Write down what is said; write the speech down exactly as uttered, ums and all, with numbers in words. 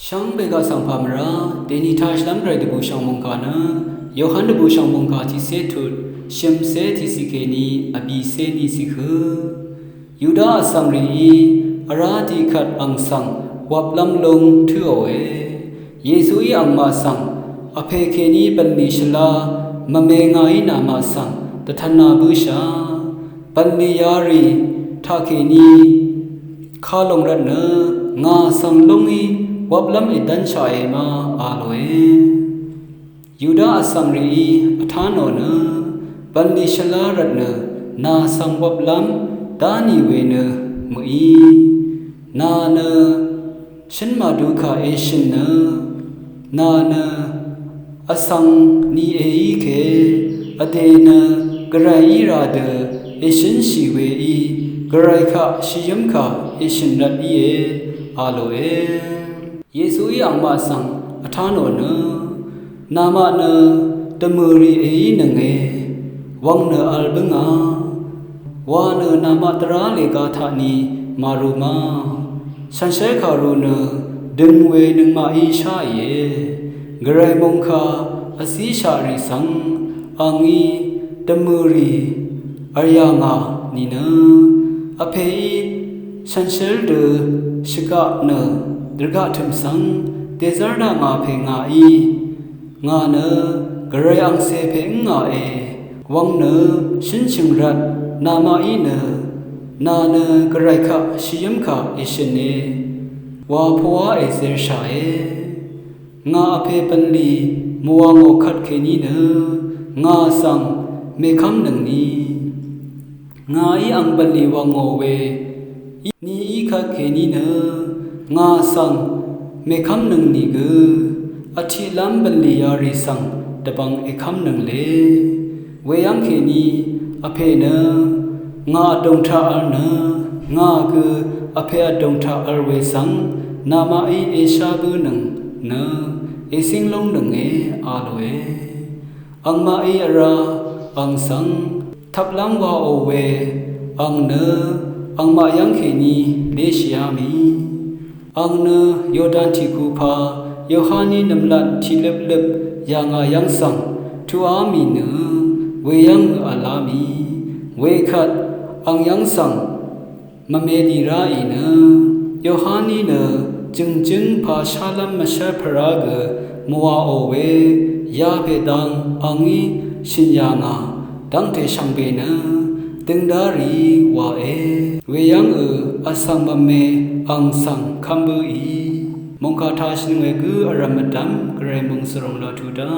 Shvngbe gaq svng pà mvrá dèní tashvlv́m gvray dvbùshv̀ng mòngkà nø Yohan dvbùshv̀ng mòngkà tiqcé tut shø̀mcé tiqcì kèní vbìcé niqcì hø. Yuda vsvng rìí vrá tiqkvt ang svng wvplv́m lúng tǿòe. Yesuí angmaq svng vpè kèní bv̀nlì shvlá mvme ngàí namaq svng dvtvna bǿshà. Bv̀nlì yarì taqkèní kalòng rvtnø ngà svng lúngí wvplv́m èdv́nshàe ma a lòe. Yuda vsvng rìí vtánò nø bv̀nlì shvlá rvtnø nà svng wvplv́m dá nì we nø mø̀í. Nà nø shǿn màdukà èshø̀n nø nà nø vsvng ni èí ke vdè nø gvray í rà dø èshǿnshì weí gvray kaq shvyǿm kà èshø̀n rvt íe a lòe. Yesuí angmaq svng vtánò nø namaq nø dvmø̀ rì èínønge wvng nø vl bǿngà. Wa nø namaq tvrá lèga taqni màru ma. Shànshér kàru nø døng we nøngmaqí sháìe. Gvray mòngkà vzíshaq rì svng angí dvmø̀ rì vl yà ngà nìnø vpèí shànshér dø shvgaq nø dvrgaq tø̀m svng dèzv́r daq ngà pè ngàí. Ngà nø gvray angcè pè ǿngàe wvng nø shǿnshø̀ng rvt namaqí nø nà nø gvray kaq shvyǿm kà èshø̀ne wa pvwá èzershàe. Ngà vpè bv̀nlì mvwà ngò kvtkèní nø ngà svng mèkv́mnøngni. Ngàí ang bv̀nlì wv̀ngò we nií kvtkèní nø ngà svng mèkv́mnøng nìgø vtiqlv́m bv̀nlì yarì svng dvbvng èkv́mnøng le. Weyv́ng kèní vpè nø ngà vdùng taq vl nø ngà gø vpè vdùng taq vl we svng namaqí èshá bǿnøng nø ècíng lúngnønge a lòe. Angmaqí vrá ang svng tvplv́m waò we ang nø angmaq yv́ng kèní léshìá mì. Ang nø Yordan tiqkupa Yohaní nv̀mlat tiqløpløp yà ngà yv́ng svng tuqá mì nø weyv́ng v̀lá mì. Wekvt ang yv́ng svng mvme dì ráì nø Yohaní nø jø̀ngjǿng pà shálv́m mvshv́r pvrá gø mvwàò we yapè dang angí shø̀n yà ngà dv́ngte shvngbe nø døngdá rìí wàe. Weyv́ng ø vsvng mvme ang svng kv́m bǿì. Mòngkà tashø̀n we gǿ vrv̀m mvdv́m gvray mòngsvròng laq tuq dá.